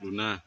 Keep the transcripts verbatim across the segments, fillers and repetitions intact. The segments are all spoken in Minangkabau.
Luna.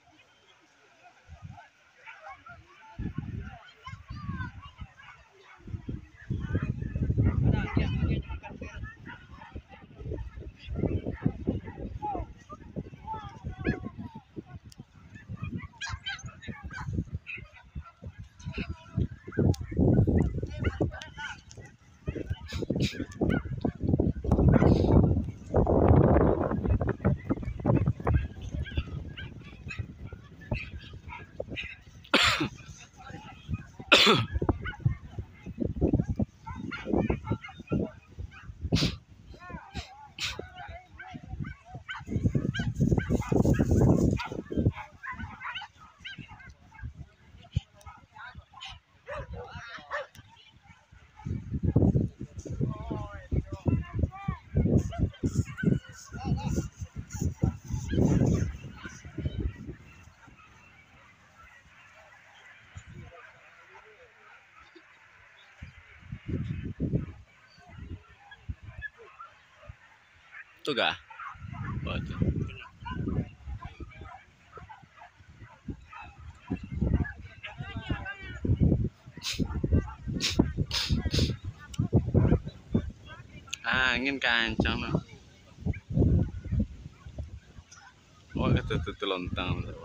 Tu ga? Oh, tu. Ah, angin kancang tu. Oh, tu, tu, tu lontang tu.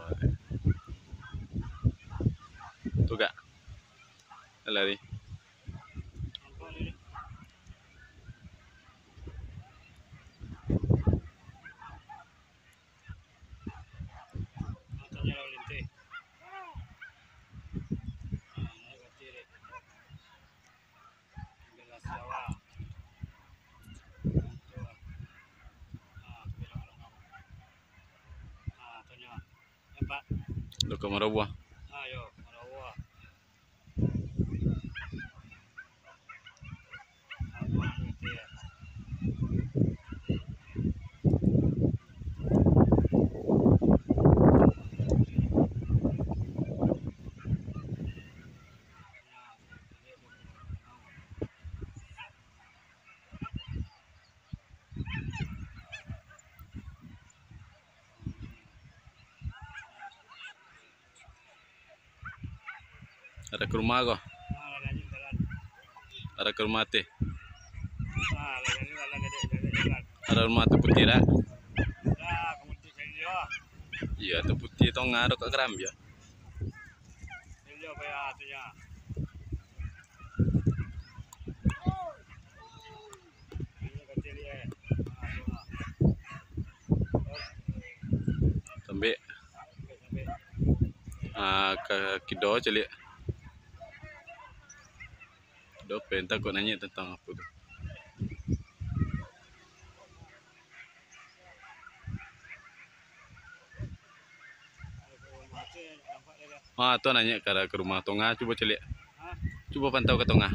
Tu ga? Lari. Lo ka Marabuah. Ada ka rumah ko. Ada ka rumah ti. Ada rumah tu putiah dak? Iyo, tu putiah tongah tu ka Karambia. Sambik. Ah, ka kido caliak. Kido pen takut nanya tentang apo tu. Ah, tu nanya ka, ka rumah tongah, cubo caliak. Cubo pantau ka tongah.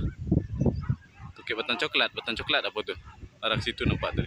Tukik batang coklat, batang coklat apo tu? Arah situ nampak tu.